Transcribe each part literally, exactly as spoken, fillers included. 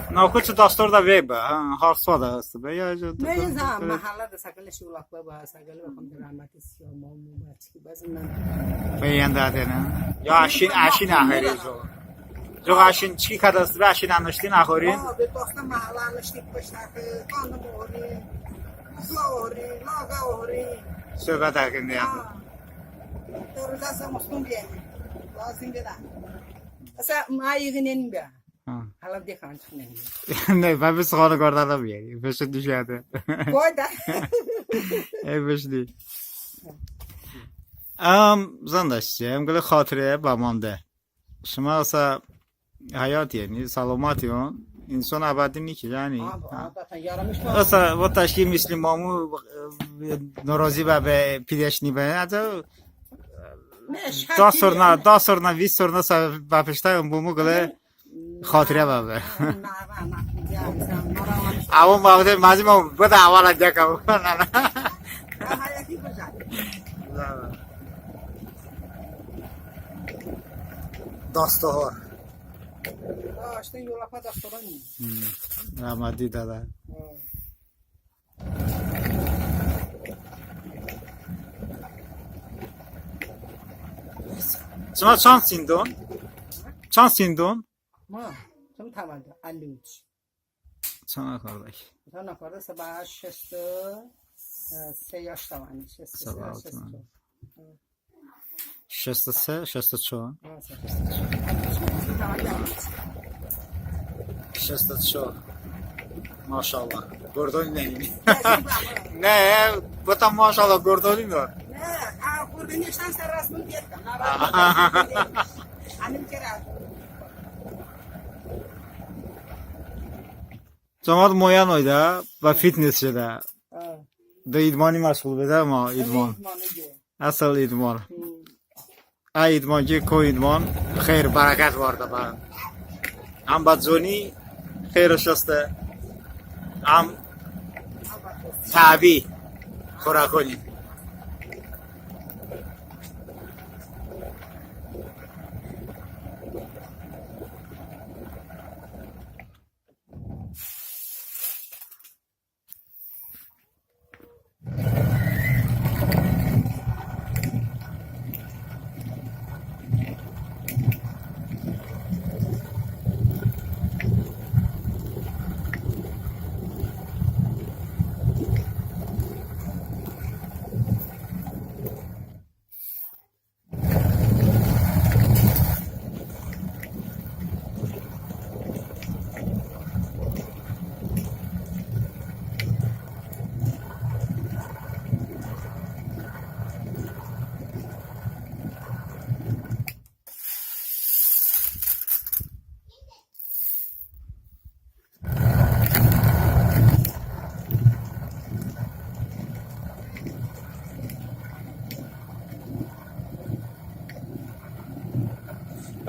Nako çı dastorədə vey bə, ha, har soədə heste bə, ya, ya, ne, ya, məhəllədə səqələ şulaq bə, bə, səqələ bə, xanım rəhməti siyo, mamu, bəçki, bəzən. Bəyəndə de, nə? Ya, əşin, əşin əxəri, co. Co, əşin, çiki kədə heste bə, əşin ənıştin əxəri. Ha, bə, dosto məhəllə ənıştin, bıştə, qandı boğri, qızla oğri, laqa oğri. Söhbət əxəri, ya. Ha. Dördə zımıston biyəni. Lazım bedə. Əsə, ma yığınen bə. Ha. Hələ de xançıq ne. Ne, bə, bə sıxanı qardadə biyəni. Beşi düşədə. Qoy da. E, beşi. Am, zındəş, ım qılə xatirə bəmande. Şımə əsə həyat, yəni, səlomət, yəni, insan əbədi ni ki, yəni. Abi, ha. Adətən yaramış. Əsə, votəş ki, misli mamu, e, norozi bə, bə, pidəş ni bə, əsə, ne, şərti da sorna, deyil. Da sorna, vist sorna sə bəpeştə, ım bomu qılə xatirə bəbe. Əvon bəbe, məzim o, bıdə əvvələ dəkə. Dastahor. Ha, işte yola pa dastahor ni. Hmm. Rəhməti dədə. Ha. Şımə çan sindon? Çan sindon? Ma, çım təvəllüd, əlli üç. Çan kardeş? Çan kardeş, səbə şest, e, se yaş da var, şest, şest, şest. Səbə altı. Şest se, şest ço. Ha, şest ço. Şest ço. Maşallah. Qordon neyni? Ne, bu da maşallah qordoni var. Ne, ha, qordoni şan sərrasın deyil. Hanım kərə. Camaat moyan oydə və fitness şedə. Ha. De idmani məşğul bedə, ma idman. İdmani de. Əsıl idman. Hmm. Ə idman ki, ko idman xeyr, bərəkət vardə bə. Həm bə coni xeyr şoste, həm təbii xorəkoni.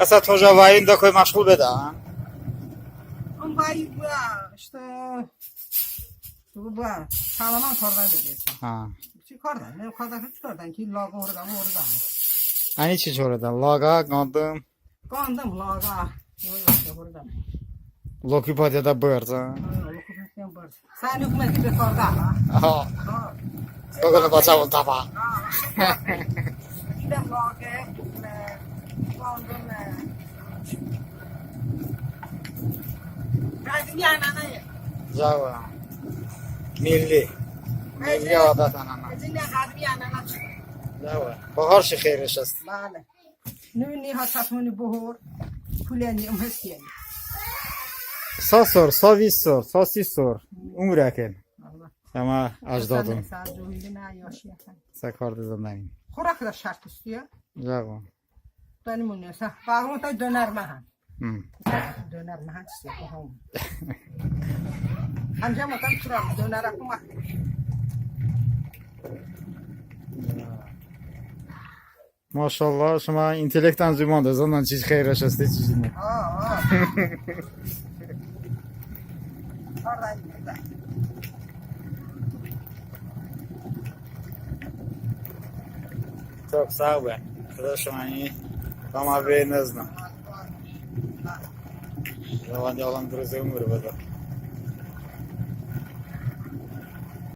Əsə tojə vəyin də koy məşğul bedə? Im vəyi bə, işte, bə, salaman kardən bedə. Ha. Çi kardən? Ne kardən, çi kardən ki, laqa orədən, orədən. Əni çi orədən? Laqa, qandım. Qandım, laqa. Yox, yox, yox, orada. Loki padiyada bırz, ha? Ha, loki padiyada bırz. Sən hökuməti bekarda, ha? Aha. Ha. Bıqını baca ol tapa. Ha. Bir də laqa, qandım, qədimi ənənə. Cava. Milli. Milli adət ənənə. Qədimi ənənə. Cava. Bahar şi xeyriş hest. Bəli. Nuni ha çəmoni bohor, puləni ım hest yəni. Sa sor, sa vist sor, sa si sor. Umr əkən. Allah. Səmə əcdodon. Sən sağ cühili nə yaşayəsən. Sə kardə zındəni. Xorak da şərt üstü ya. Yağ. Dəni mıni sə. Bağımı da dönər məhən. Hı. Dönər məhən çisə, qohum. Həmcə mıtəm turam, dönərə kuma. Maşallah, şımə intellektən zıvonədə zındən çiç xeyriş heste, çiç ne. Ha, ha. Çok sağ ol. Xıdo şıməni bəmə vey nıznə. Rəvandiyalən qırıze umr bədə.